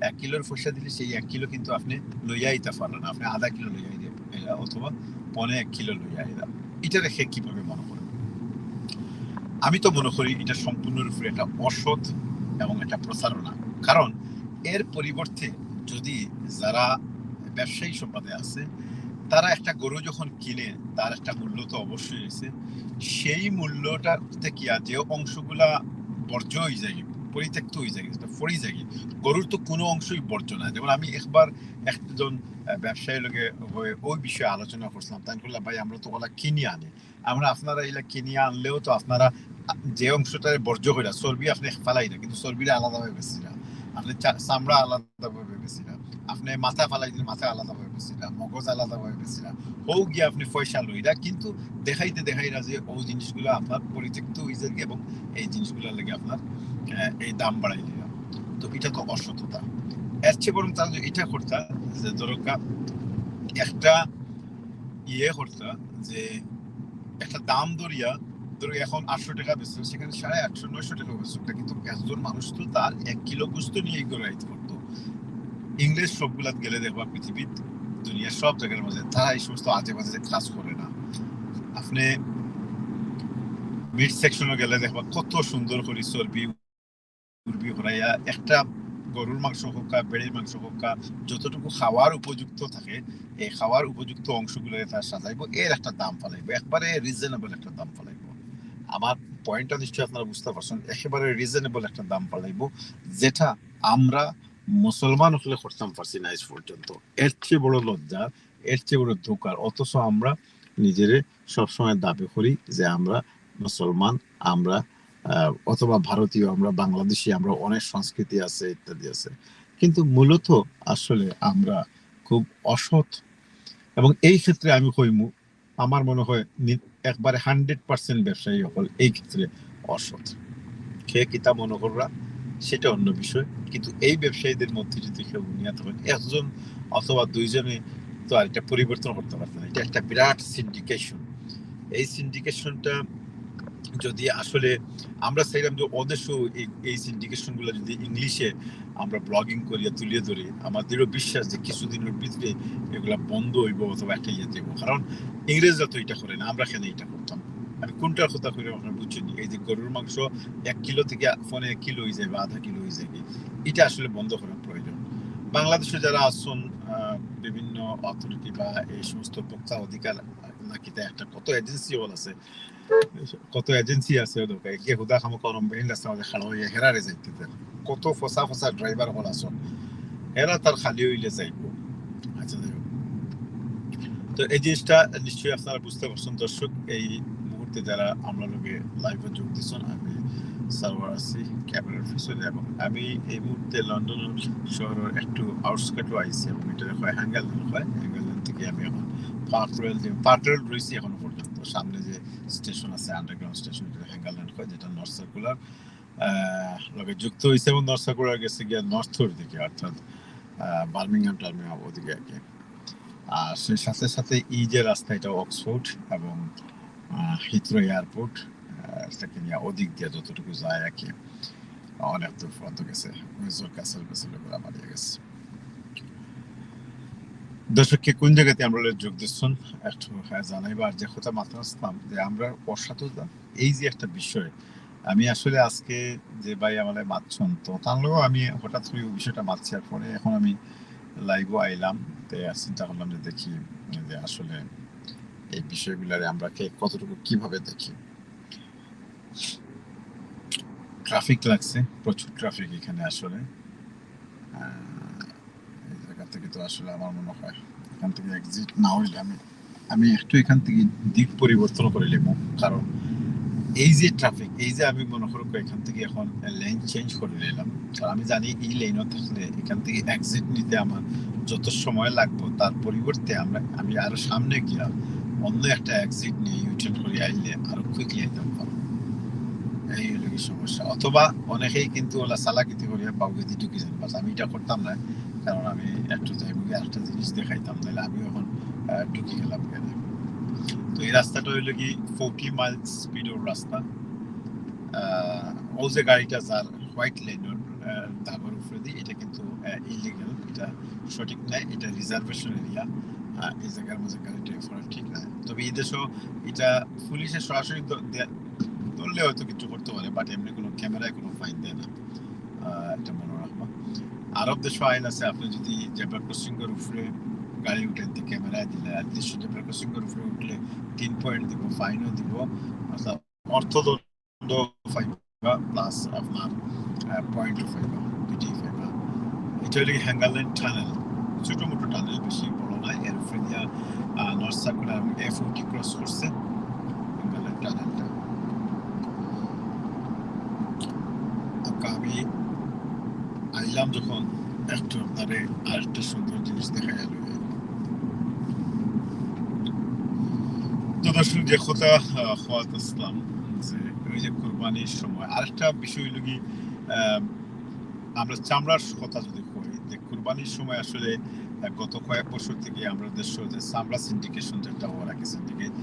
এক কিলোর পয়সা দিলে সেই এক কিলো কিন্তু আপনি লইয়া আইতে পারলেন না, আপনি আধা কিলো লইয়া আইতে, অথবা পনে এক কিলো লইয়া আইলা। এটা রেখে কিভাবে মনে করেন? আমি তো মনে করি এটা সম্পূর্ণরূপে একটা অসৎ এবং একটা প্রতারণা। কারণ এর পরিবর্তে যদি যারা ব্যবসায়ী সম্প্রদায় আছে, তারা একটা গরু যখন কিনে, তার একটা মূল্য তো অবশ্যই আছে। সেই মূল্যটাতে কি আর যে অংশগুলা বর্জ্য হয়ে যায়, পরিত্যক্ত হয়ে যায়, যেটা পড়ে যায়, গরুর তো কোনো অংশই বর্জ্য না। যেমন আমি একবার একজন, আহ, ব্যবসায়ীর লগে হয়ে ওই বিষয়ে আলোচনা করছিলাম, তাই বললাম, "ভাই, আমরা তো ওলা কিনি আনি, আমরা আপনারা এলা কিনিয়া আনলেও তো আপনারা যে অংশটারে বর্জ্য কইরা, চর্বি আপনি ফালাই না, কিন্তু চর্বিটা আলাদাভাবে বেচিরা, আপনি চা-, চামড়া আলাদাভাবে বেচিরা, আপনি মাথা ফালাই দিলে মাথা আলাদাভাবে বেচিরা, মগজ আলাদাভাবে বেচিরা, হউ গিয়া আপনি পয়সা লইরা, কিন্তু দেখাইতে দেখাইরা যে ওই জিনিসগুলো আপনার পরিত্যক্ত হয়ে যায় এবং এই জিনিসগুলোর লাগে আপনার, আহ, এই দাম বাড়াই দিলাম।" তো এটা তো অসততা। এর চেয়ে বরং তারা যদি এটা করতা, যে ধরো কা-, একটা ইয়ে করতা, যে একটা দাম ধরিয়া ধরো এখন আটশো টাকা বেচে, সেখানে সাড়ে আটশো, নয়শো টাকা বেচে, কিন্তু একজন মানুষ তো তার এক কিলো গোস্ত নিয়ে ঘরে আইতে পারতো। ইংরেজ সবগুলাত গেলে দেখবা পৃথিবীত, দুনিয়ার সব জায়গার মাঝে তারা এই সমস্ত আজে বাজে কাজ করে না। আপনি মিট সেকশনে গেলে দেখবা কত সুন্দর করে চর্বি উর্বি হরাইয়া একটা গরুর মাংস হোক আর বেড়ির মাংস হোক আর যতটুকু খাওয়ার উপযুক্ত থাকে, এই খাওয়ার উপযুক্ত অংশগুলো তারা সাজাইবো, এর একটা দাম ফালাইবো, একবারে রিজনেবল একটা দাম ফালাইবো। আমার পয়েন্টটা নিশ্চয়ই আপনারা বুঝতে পারছেন, একেবারে রিজনেবল একটা দাম ফালাইবো, যেটা আমরা মুসলমান হলে করতাম পারছি না আজ পর্যন্ত। এর চেয়ে বড় লজ্জা, এর চেয়ে বড় ধোঁকার, অথচ আমরা নিজেরে সবসময় দাবি করি যে আমরা মুসলমান, আমরা আহ, অথবা ভারতীয়, আমরা বাংলাদেশি, আমরা অনেক সংস্কৃতি আছে ইত্যাদি আছে, কিন্তু মূলত আসলে আমরা খুব অসৎ। এবং এই ক্ষেত্রে আমি কইমু, আমার মনে হয় নি- একবারে হান্ড্রেড পার্সেন্ট ব্যবসায়ী হল এই ক্ষেত্রে অসৎ। কে কিতা মনে কররা সেটা অন্য বিষয়, কিন্তু এই ব্যবসায়ীদের মধ্যে যদি কেউ নিয়ে থাকেন একজন অথবা দুইজনে, তো আর এটা পরিবর্তন করতে পারতেন। এটা একটা বিরাট সিন্ডিকেশন। এই সিন্ডিকেশনটা যদি আসলে আমরা চাইলাম যে ওদেশও এই এই সিন্ডিকেশনগুলো যদি ইংলিশে আমরা ব্লগিং করিয়া তুলিয়া ধরি, আমার দৃঢ় বিশ্বাস যে কিছুদিনের ভিতরে এগুলা বন্ধ হইব অথবা একটা ইয়ে দেবো। কারণ ইংরেজরা তো এটা করে না, আমরা কেন এটা করতাম? আমি কোনটার কথা কইলাম আপনারা বুঝছেন? এই যে গরুর মাংস এক কিলো থেকে ফোনে এক কিলো হয়ে যাবে, আধা কিলো হয়ে যাবে, এটা আসলে বন্ধ করার প্রয়োজন। বাংলাদেশে যারা আছেন, আহ, বিভিন্ন অথরিটি বা এই সমস্ত ভোক্তা অধিকার নাকি তা একটা কত এজেন্সি হল আছে, কত এজেন্সি আছে, ওদের গিয়ে হুদা খামো করম বেহিন রাস্তার মাঝে খাড়া হইয়া হেরারে যাইতে দেন। কত ফসা ফসা ড্রাইভার হল আছে, এরা তার খালি হইলে যাইব। আচ্ছা, যাই হোক। তো এই জিনিসটা নিশ্চয়ই আপনারা বুঝতে পারছেন দর্শক, এই মুহূর্তে যারা আমরা লোকে লাইভে যোগ দিচ্ছেন, আমি সার্ভার আছি ক্যামেরার পিছনে, এবং আমি এই মুহূর্তে লন্ডন শহরের একটু আউটস্কার্টও আইছি, এবং এটা হয় হ্যাঙ্গারল্যান্ড, হয় হ্যাঙ্গারল্যান্ড থেকে আমি এখন পার্ক রোয়াল যে পার্ক রোয়াল রয়েছি এখনো পর্যন্ত। সামনে যে স্টেশন আছে, আন্ডারগ্রাউন্ড স্টেশন, এটা হ্যাঙ্গারল্যান্ড হয়, যেটা নর্থ সার্কুলার লগে যুক্ত হয়েছে, এবং নর্থ সার্কুলার গেছে গিয়ে নর্থর দিকে, অর্থাৎ আহ, বার্মিংহাম টার্মিনাল ওদিকে আর কি। আর সেই সাথে সাথে এই যে রাস্তা, এটা অক্সফোর্ড এবং হিথ্রো এয়ারপোর্ট, সেটা নিয়ে ওদিক দিয়ে যতটুকু যায় আর কি, অনেক দূর পর্যন্ত গেছে, উইন্ডসর ক্যাসেল বেসেল ওগুলো মারিয়ে গেছে। দর্শক, কে কোন জায়গাতে আমরা যোগ দিচ্ছেন একটু, হ্যাঁ, জানাইবা। আর যে কথা মাত্র আসলাম যে আমরা অসাধু, এই যে একটা বিষয়, আমি আসলে আজকে যে ভাই আমাদের মাতছন, তো তার লগেও আমি হঠাৎ করে ওই বিষয়টা মাতছি, আর পরে এখন আমি লাইভও আইলাম, তো আর চিন্তা করলাম যে দেখি যে আসলে এই বিষয়গুলারে আমরা কে কতটুকু কিভাবে দেখি। ট্রাফিক লাগছে, প্রচুর ট্রাফিক এখানে আসলে। আহ, এই জায়গা থেকে তো আসলে আমার মনে হয় এখান থেকে এক্সিট না হইলে আমি আমি একটু এখান থেকে দিক পরিবর্তন করে নেব, কারণ এই যে ট্রাফিক, এই যে আমি মনে করো এখান থেকে এখন লেন চেঞ্জ করে নিলাম, কারণ আমি জানি এই লেনও থাকলে এখান থেকে এক্সিট নিতে আমার যত সময় লাগবে, তার পরিবর্তে আমরা আমি আরো সামনে গিয়া অন্য একটা এক্সিট নিয়ে ইউটার্ন করে আইলে আরো কুইকলি আইতাম পারবো। এই হলো কি সমস্যা। অথবা অনেকেই কিন্তু ওলা চালাকিতি করিয়া বাউগেদি ঢুকি যান, বাস আমি এটা করতাম না, কারণ আমি একটু যাই মুখে একটা জিনিস দেখাইতাম, তাহলে আমি এখন আহ, ঢুকি গেলাম কেন। তো এই রাস্তাটা হইলো কি ফোর্টি মাইল স্পিডর রাস্তা। আহ, ও যে গাড়িটা যার হোয়াইট লেনর দাগর উপরে দিয়ে, এটা কিন্তু ইলিগাল, এটা সঠিক নয়, এটা রিজার্ভেশন এরিয়া। এই জায়গার মধ্যে গাড়িটা ফেরা ঠিক না। তবে এই দেশও এটা পুলিশে সরাসরি দ- দে- ধরলে হয়তো কিছু করতে পারে, বাট এমনি কোনো ক্যামেরায় কোনো ফাইন দেয় না। আহ, এটা মনে রাখবা। আরব দেশও আইন আছে, আপনি যদি জেব্রা ক্রসিং এর উপরে গাড়ি উঠেন, তো ক্যামেরায় দিলে, আর দেশে জেব্রা ক্রসিং এর উপরে উঠলে তিন পয়েন্ট দিব, ফাইনও দিব, অর্থাৎ অর্থদণ্ড পাইবা, প্লাস আপনার পয়েন্টও পাইবা, দুইটাই পাইবা। এটা হলো হ্যাঙ্গারল্যান্ড টানেল, ছোট মোটো টানেল, বেশি বড় নাই। এর উপরে দিয়া নর্থ সার্কুলার এবং এফ ফোর্টি ক্রস করছে হ্যাঙ্গারল্যান্ড টানেলটা। তো আমি আইলাম যখন, একটু আপনারে আরেকটা সুন্দর জিনিস দেখা গেল। তো দর্শক, যে কথা আহ, হওয়াত আসলাম, যে ওই যে কুরবানির সময় আরেকটা বিষয় হইল কি, আহ, আমরা চামড়ার কথা যদি কই, যে কুরবানির সময় আসলে আহ, গত কয়েক বছর থেকে আমরা দেশে যে চামড়া সিন্ডিকেশন যেটা ওরা কি সিন্ডিকেট,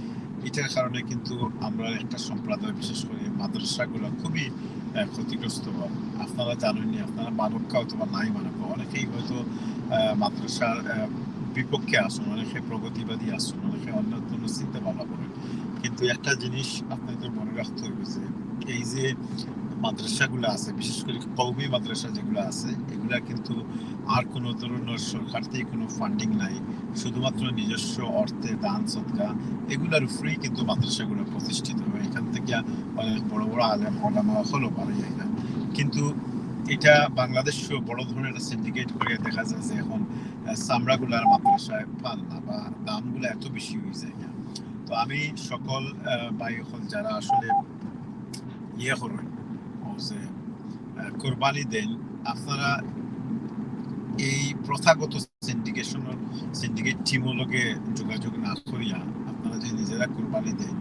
এটার কারণে কিন্তু আমরা একটা সম্প্রদায়, বিশেষ করে মাদ্রাসাগুলো খুবই আহ, ক্ষতিগ্রস্ত হয়। আপনারা জানেননি, আপনারা মানক্কা অথবা নাই মানক্কা, অনেকেই হয়তো আহ, মাদ্রাসার আহ, বিপক্ষে আসুন, অনেকে প্রগতিবাদী আসুন, অনেকে অন্য কোনো চিন্তা ভাবনা করেন, কিন্তু একটা জিনিস আপনাদের মনে রাখতে হবে যে এই যে মাদ্রাসাগুলো আছে, বিশেষ করে কওমি মাদ্রাসা যেগুলো আছে, এগুলা কিন্তু আর কোনো ধরনের সরকার থেকে কোনো ফান্ডিং নাই, শুধুমাত্র নিজস্ব অর্থে দান সদকা এগুলার উপরেই কিন্তু মাদ্রাসাগুলো প্রতিষ্ঠিত হয়। এখান থেকে অনেক বড় বড় আলেম ওলামা হলো বাড়ি যায় না, কিন্তু এটা বাংলাদেশ বড় ধরনের একটা সিন্ডিকেট করে দেখা যায় যে এখন আহ, চামড়াগুলার মাদ্রাসায় পান না বা দামগুলো এত বেশি হয়ে যায় না। তো আমি সকল আহ, ভাই হল যারা আসলে ইয়ে করেন, ও যে আহ, কোরবানি দেন, আপনারা এই প্রথাগত সিন্ডিকেশনের সিন্ডিকেট টিমর লগে যোগাযোগ না করিয়া আপনারা যে নিজেরা কোরবানি দেন।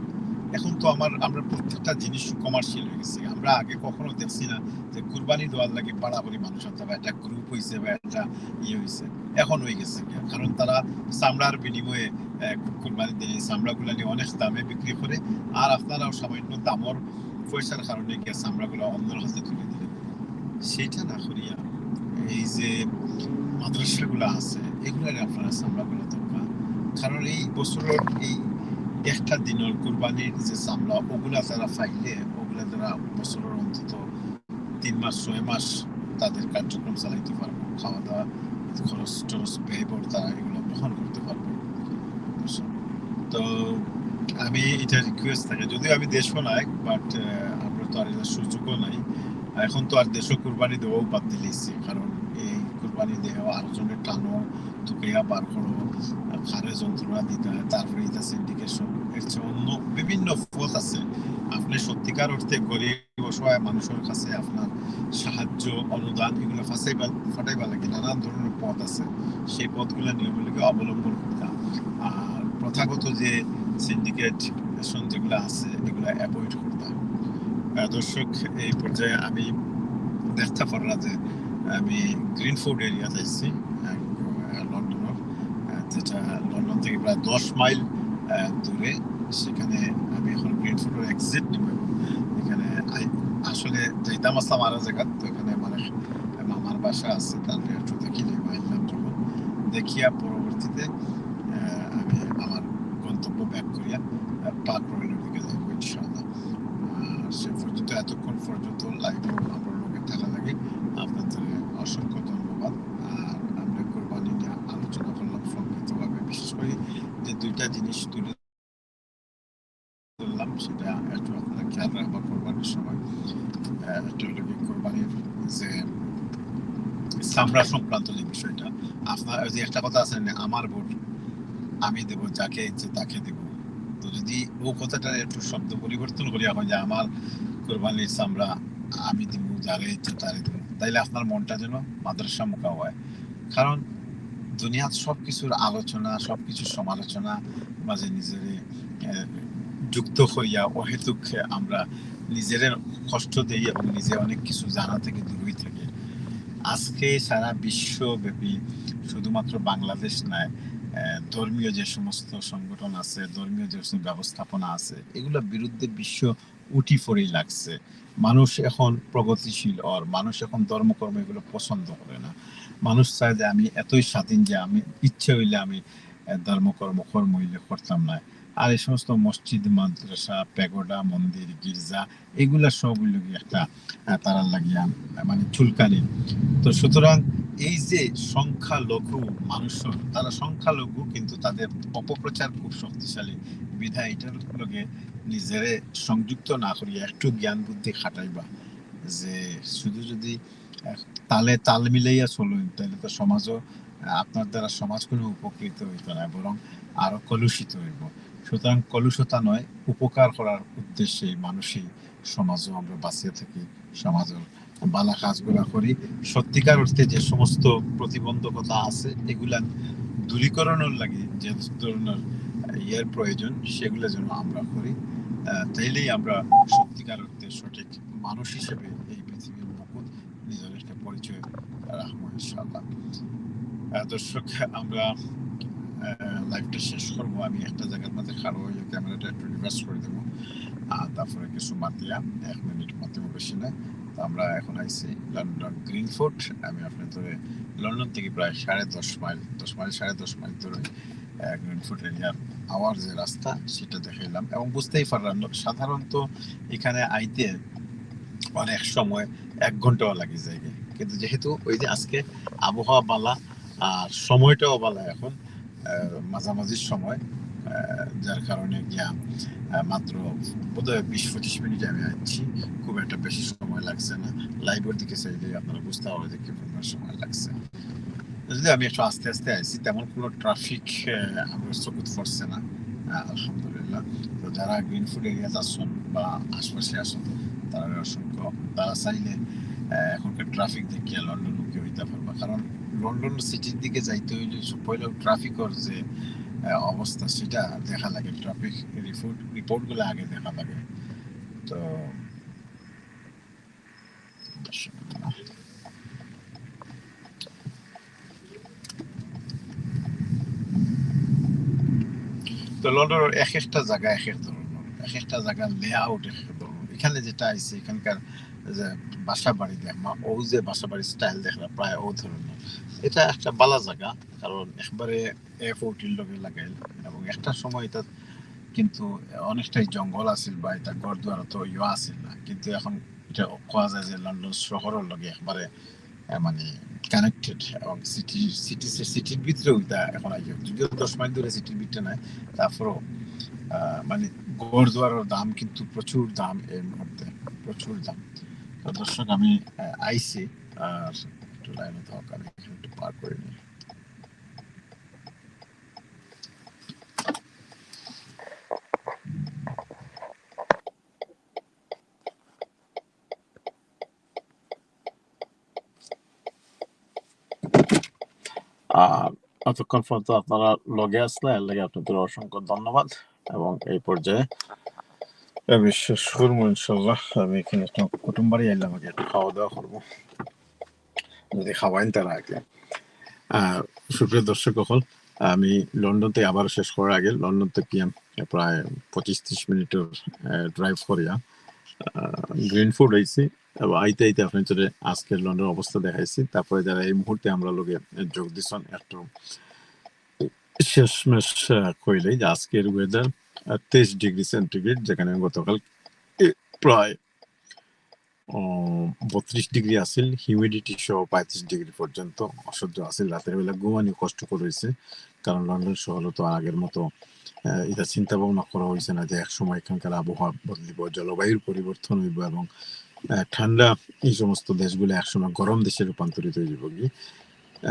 এখন তো আমার আমরা প্রত্যেকটা জিনিস কমার্শিয়াল হয়ে গেছে। আমরা আগে কখনো দেখছি না যে কোরবানি দেওয়ার লাগে বাড়াবাড়ি মানুষ আছে বা একটা গ্রুপ হইছে বা একটা ইয়ে হইছে, এখন হয়ে গেছে গিয়া। কারণ তারা চামড়ার বিনিময়ে আহ, কোরবানি দেয়, এই চামড়াগুলা নিয়ে অনেক দামে বিক্রি করে, আর আপনারাও সামান্য দামর পয়সার কারণে গিয়া চামড়াগুলা অন্যর হাতে তুলে দিলে, সেইটা না করিয়া এই যে মাদ্রাসাগুলা আছে এগুলারে আপনারা চামড়াগুলা দরকার। কারণ এই বছরের এই একটা দিনের কোরবানির যে চামড়া ওগুলা তারা পাইলে ওগুলা তারা বছরের অন্তত তিন মাস ছয় মাস তাদের কার্যক্রম চালাইতে পারবো, খাওয়া দাওয়া খরচ টরচ ব্যয়বহুল তারা এগুলো বহন করতে পারবে। বুঝছো? তো আমি এটা রিকোয়েস্ট থাকে, যদিও আমি দেশও নাই, বাট আমরা তো আর এটা সুযোগও নাই। এখন তো আর দেশও কুরবানি দেওয়াও বাদ দিলেছি, কারণ এই কুরবানি দেওয়া আরো জনের টানো তুকাইয়া বার করো, খারে যন্ত্রণা দিতে হয়, তারপরে এটা সিন্ডিকেশন। এর চেয়ে অন্য বিভিন্ন পথ আছে। আপনি সত্যিকার অর্থে গরিব অসহায় মানুষের কাছে আপনার সাহায্য, অনুদান এগুলো ফাঁসাইবা ফাটাইবা লাগে নানান ধরনের পথ আছে, সেই পথগুলো নিয়ম অবলম্বন করতাম। আর প্রথাগত যে সিন্ডিকেশন যেগুলো আছে এগুলো অ্যাভয়েড করতাম। আহ, দর্শক, এই পর্যায়ে আমি দেখতে পারলাম যে আমি গ্রিনফোর্ড এরিয়া যাইছি, আহ, লন্ডনের, আহ, যেটা লন্ডন থেকে প্রায় দশ মাইল আহ, দূরে। সেখানে আমি এখন গ্রিনফোর্ডের এক্সিট নিব। এখানে আই- আসলে যাইতাম আসলাম আরো জায়গা, তো এখানে মানে মামার বাসা আছে, তারপরে একটু দেখি নিব আইলাম যখন, দেখিয়া পরবর্তীতে আহ, আমি আমার গন্তব্য ব্যাক করিয়া আহ, পার্ক রোডের দিকে যাবো ইনশাআল্লাহ। আহ, সে পর্যন্ত, এতক্ষণ পর্যন্ত লাইভে আপনার লগে থাকা লাগে, আপনাদের অসংখ্য ধন্যবাদ। আর আমরা কোরবানি নিয়ে আলোচনা করলাম সংক্ষিপ্তভাবে, বিশেষ করে যে দুইটা জিনিস তুলে ধরলাম, সেটা একটু আপনারা খেয়াল রাখবা কোরবানির সময়। আহ, একটা হলো কি কোরবানির যে চামড়া সংক্রান্ত যে বিষয়টা, আপনার ওই যে একটা কথা আছে না, "আমার ভোট আমি দেব, যাকে ইচ্ছে তাকে দেব।" তো যদি ও কথাটা একটু শব্দ পরিবর্তন করিয়া হয় যে, "আমার কোরবানির চামড়া আমি দিব, যারে ইচ্ছে তারে দিব", তাইলে আপনার মনটা যেন মাদ্রাসা মুখা হয়। কারণ দুনিয়ার সব কিছুর আলোচনা, সব কিছুর সমালোচনা মাঝে নিজেরে আহ, যুক্ত করিয়া অহেতুক আমরা নিজেরে কষ্ট দেই এবং নিজে অনেক কিছু জানা থেকে দূরই থাকি। আজকে সারা বিশ্বব্যাপী শুধুমাত্র বাংলাদেশ নয়, আহ, ধর্মীয় যে সমস্ত সংগঠন আছে, ধর্মীয় যে সমস্ত ব্যবস্থাপনা আছে, এগুলোর বিরুদ্ধে বিশ্ব উঠি পড়ি লাগছে। মানুষ এখন প্রগতিশীল, আর মানুষ এখন ধর্মকর্ম এগুলো পছন্দ করে না। মানুষ চায় যে আমি এতই স্বাধীন যে আমি ইচ্ছে হইলে আমি আহ, ধর্মকর্ম কর্ম হইলে করতাম না। আর এই সমস্ত মসজিদ, মাদ্রাসা, প্যাগোডা, মন্দির, গির্জা, এগুলা সব হইল কি একটা আহ, তারার লাগিয়া আহ, মানে চুলকানি। তো সুতরাং এই যে সংখ্যালঘু মানুষ, তারা সংখ্যালঘু কিন্তু তাদের অপপ্রচার খুব শক্তিশালী, বিধায় এটার লগে নিজেরে সংযুক্ত না করিয়া একটু জ্ঞান বুদ্ধি খাটাইবা যে শুধু যদি আহ, তালে তাল মিলাইয়া চলইন, তাহলে তো সমাজও আহ, আপনার দ্বারা সমাজ কোনো উপকৃত হইতো না, বরং আরো কলুষিত হইব। সুতরাং কলুষতা নয়, উপকার করার উদ্দেশ্যে মানুষই সমাজও আমরা বাঁচিয়া থাকি, সমাজের ভালা কাজগুলা করি। সত্যিকার অর্থে যে সমস্ত প্রতিবন্ধকতা আছে এগুলা দূরীকরণের লাগি যে ধরনের আহ, ইয়ের প্রয়োজন সেগুলো যেন আমরা করি। আহ, তাইলেই আমরা সত্যিকার অর্থে সঠিক মানুষ হিসেবে এই পৃথিবীর বুকুত নিজের একটা পরিচয় রাখবো ইনশাআল্লাহ। আহ, দর্শক, আমরা লাইভটা শেষ করবো। আমি একটা জায়গার মাঝে খাড়া অইয়া ক্যামেরাটা একটু রিভার্স করি দিমু, আর তারপরে কিছু মাতিয়া, এক মিনিট মাতিমু, বেশি না। তো আমরা এখন আইছি লন্ডন গ্রিনফুট। আমি আপনাদেররে লন্ডন থাকি প্রায় সাড়ে দশ মাইল, দশ মাইল, সাড়ে দশ মাইল দূরে, আহ, গ্রিনফুট এরিয়ার আওয়ার যে রাস্তা, সেটা দেখাইলাম এবং বুঝতেই পারলাম। সাধারণত এখানে আইতে অনেক সময় এক ঘন্টাও লাগি যায়, কিন্তু যেহেতু ওই যে আজকে আবহাওয়া বালা আর সময়টাও বালা এখন, আহ, মাঝামাঝির সময়, আহ, যার কারণে গিয়া, আহ, মাত্র বোধহয় বিশ পঁচিশ মিনিট আমি আইছি, খুব একটা বেশি সময় লাগছে না। লাইভের দিকে চাইলে আপনারা বুঝতে পারবেন যে কি পরিমাণ সময় লাগছে। যদি আমি একটু আস্তে আস্তে আইছি, তেমন কোনো ট্রাফিক আমার চকুত পড়ছে না, আহ, আলহামদুলিল্লাহ। তো যারা গ্রিনফুট এরিয়াত আছেন বা আশপাশে আছেন, তারা অসংখ্য, তারা চাইলে, আহ, এখনকার ট্রাফিক দেখিয়া লন্ডনমুখী হইতে পারবা, কারণ লন্ডন সিটির দিকে যাইতে হইলে সব পয়লা ট্রাফিকর যে, আহ, অবস্থা, সেটা দেখা লাগে। ট্রাফিক রিপোর্ট, রিপোর্টগুলো আগে দেখা লাগে। তো তো লন্ডনের এক একটা জায়গা এক এক ধরনের, এক একটা জায়গার লেআউট এক এক ধরনের। এখানে যেটা আইছে, এখানকার যে বাসা বাড়ি দেখবা, ও যে বাসা বাড়ির স্টাইল দেখলা, প্রায় ও ধরনের। এটা একটা বালা জায়গা, কারণ একবারে এ ফোরটির লগে লাগাইল, এবং একটা সময় এটা কিন্তু অনেকটাই জঙ্গল আছিল বা এটা ঘর দুয়ার তো ইয়ে আছিল না, কিন্তু এখন এটা কওয়া যায় যে লন্ডন শহরের লগে একবারে, আহ, মানে কানেক্টেড, এবং সিটি, সিটি, সিটির ভিতরে ওইটা এখন আইয়া, যদিও দশ মাইল দূরে সিটির ভিতরে নাই, তারপরেও, আহ, মানে ঘর দুয়ারের দাম কিন্তু প্রচুর দাম এই মুহূর্তে, প্রচুর দাম। তো দর্শক, আমি, আহ, আইছি, আর একটু লাইনে থাক, আমি এখানে একটু পার করে নিই। আর এতক্ষণ পর্যন্ত আপনারা লগে আসলে, এর লাগি আপনাদের অসংখ্য ধন্যবাদ। এবং এই পর্যায়ে আমি শেষ করবো ইনশাল্লাহ। আমি এখানে একটু কুটুম বাড়ি আইলাম, আগে একটু খাওয়া দাওয়া করবো, যদি খাওয়াইন তারা আগে। আহ, সুপ্রিয় দর্শক অকল, আমি লন্ডন থাকি আবার শেষ করার আগে, লন্ডন থাকি আমি প্রায় পঁচিশ ত্রিশ মিনিটের, আহ, ড্রাইভ করিয়া, আহ, গ্রিনফুট আইছি। এবং আইতে আইতে আপনাদেররে আজকের লন্ডন অবস্থা দেখাইছি। তারপরে যারা এই মুহূর্তে আমরা লগে যোগ দিছেন, একটু শেষমেশ, আহ, কইলেই যে আজকের ওয়েদার, আহ, তেইশ ডিগ্রি সেন্টিগ্রেড, যেখানে গতকাল, এ, প্রায়, উম, বত্রিশ ডিগ্রি আছিল, হিউমিডিটি সহ পঁয়ত্রিশ ডিগ্রি পর্যন্ত অসহ্য আছিল। রাতের বেলা ঘুমানি কষ্টকর হইছে, কারণ লন্ডন শহর তো আর আগের মতো, আহ, এটা চিন্তা ভাবনা করা হইছে না যে এক সময় এখানকার আবহাওয়া বদলিব, জলবায়ুর পরিবর্তন হইব এবং, আহ, ঠান্ডা এই সমস্ত দেশগুলো একসময় গরম দেশে রূপান্তরিত হয়ে যাবে কি।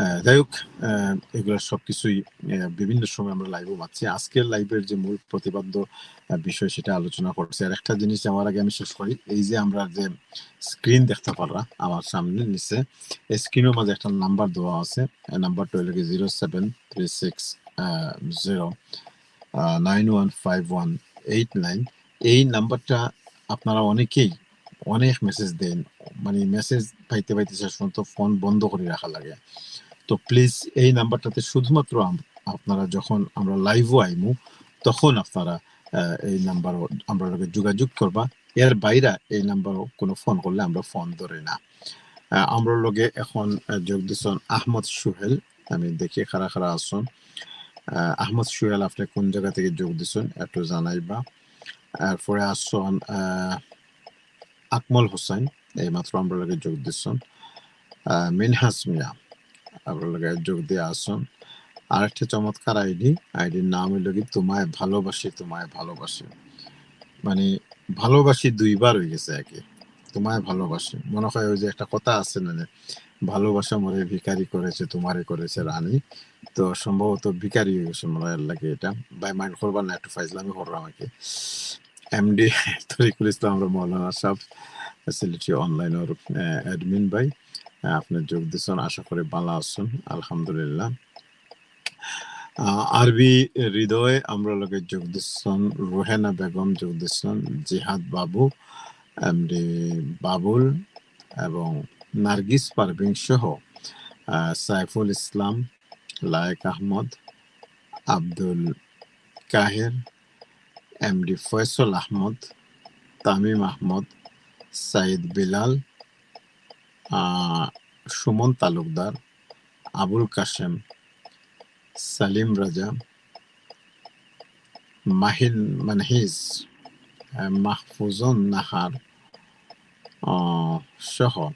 আহ, যাই হোক, আহ, এগুলো সবকিছুই, আহ, বিভিন্ন সময় আমরা লাইভও পাচ্ছি। আজকের লাইভের যে মূল প্রতিপাদ্য, আহ, বিষয়, সেটা আলোচনা করছি। আর একটা জিনিস যাওয়ার আগে আমি শেষ করি, এই যে আমরা যে স্ক্রিন দেখতে পাররা আমার সামনে নিচে, এই স্ক্রিনের মাঝে একটা নাম্বার দেওয়া আছে। এই নাম্বারটা হইল কি zero seven three six zero nine one five one eight nine. এই নাম্বারটা আপনারা অনেকেই অনেক মেসেজ দেন, মানে মেসেজ পাইতে পাইতে শেষ পর্যন্ত ফোন বন্ধ করে রাখা লাগে। তো প্লিজ, এই নাম্বারটাতে শুধুমাত্র আম-, আপনারা যখন আমরা লাইভও আইমু, তখন আপনারা, আহ, এই নাম্বারও আমরা লগে যোগাযোগ করবা। এর বাইরে এই নাম্বারও কোনো ফোন করলে আমরা ফোন ধরি না। আহ, আমরা লগে এখন, আহ, যোগ দিছন আহমদ সুহেল। আমি দেখি কারা কারা আছন। আহ, আহমদ সুহেল, আপনি কোন জায়গা থেকে যোগ দিছন একটু জানাইবা। এরপরে আছন, আহ, আকমল হোসেন, এইমাত্র আমরা লগে যোগ দিছন। আহ, মিনহাস মিয়া, আমরা লগে যোগ দিয়ে আছন। আরেকটা চমৎকার আইডি, আইডির নাম হইল কি তোমায় ভালোবাসি, তোমায় ভালোবাসি। মানে ভালোবাসি দুইবার হয়ে গেছে একে, তোমায় ভালোবাসি। মনে হয় ওই যে একটা কথা আছে না, যে ভালোবাসা মোরে ভিখারি করেছে, তোমারে করেছে রানী। তো সম্ভবত ভিখারি হয়ে গেছে মনে হয়, এর লাগে এটা। ভাই মাইন্ড করবা না, একটু ফাইজলামি করলাম আর কি। এমডি তরিকুল ইসলাম, আমরা মৌলানা সাহেব, সিলেটি অনলাইনের, আহ, অ্যাডমিন ভাই, আহ, আপনি যোগ দিচ্ছেন, আশা করি ভালো আছেন। আলহামদুলিল্লাহ। আহ, আরবি হৃদয়, আমরা লগে যোগ দিচ্ছেন, রুহেনা বেগম যোগ দিচ্ছেন, জিহাদ বাবু, এমডি বাবুল এবং নার্গিস পারভিন সহ, আহ, সাইফুল ইসলাম, লায়েক আহমদ, আব্দুল কাহের, এমডি ফয়সল আহমদ, তামিম আহমদ, সাইদ বিলাল, আহ, সুমন তালুকদার, আবুল কাশেম, সালিম রাজা, মাহিন মানহিজ, আহ, মাহফুজন নাহার, আহ, সহ,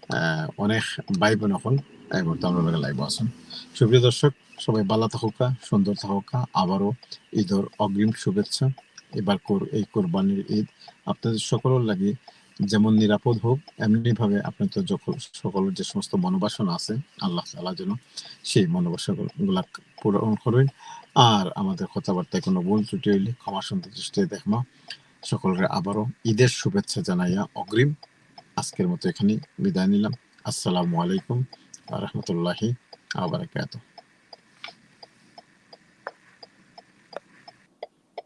আহ, অনেক ভাই বোন অকল এই মুহূর্তে আমরার লগে লাইভো আছইন। সুপ্রিয় দর্শক, সবাই ভালা থাকউক্কা, সুন্দর থাকউক্কা। আবারও ঈদর অগ্রিম শুভেচ্ছা। এবার কোর-, এই কোরবানির ঈদ আপনাদের সকলর লাগি যেমন নিরাপদ হোক, এমনিভাবে আপনাদের যখন সকলের যে সমস্ত মনোবাসনা আছে, আল্লাহ তাআলা যেন সেই মনোবাসনাগুলা পূরণ করইন। আর আমাদের কথাবার্তায় কোনো ভুল ত্রুটি অইলে ক্ষমা সুন্দর দৃষ্টিতে দেখবা। সকলরে আবারও ঈদের শুভেচ্ছা জানাইয়া অগ্রিম আজকের মতো এখানেই বিদায় নিলাম। আসসালামু আলাইকুম ওয়া রাহমাতুল্লাহি ওয়া বারাকাতুহু।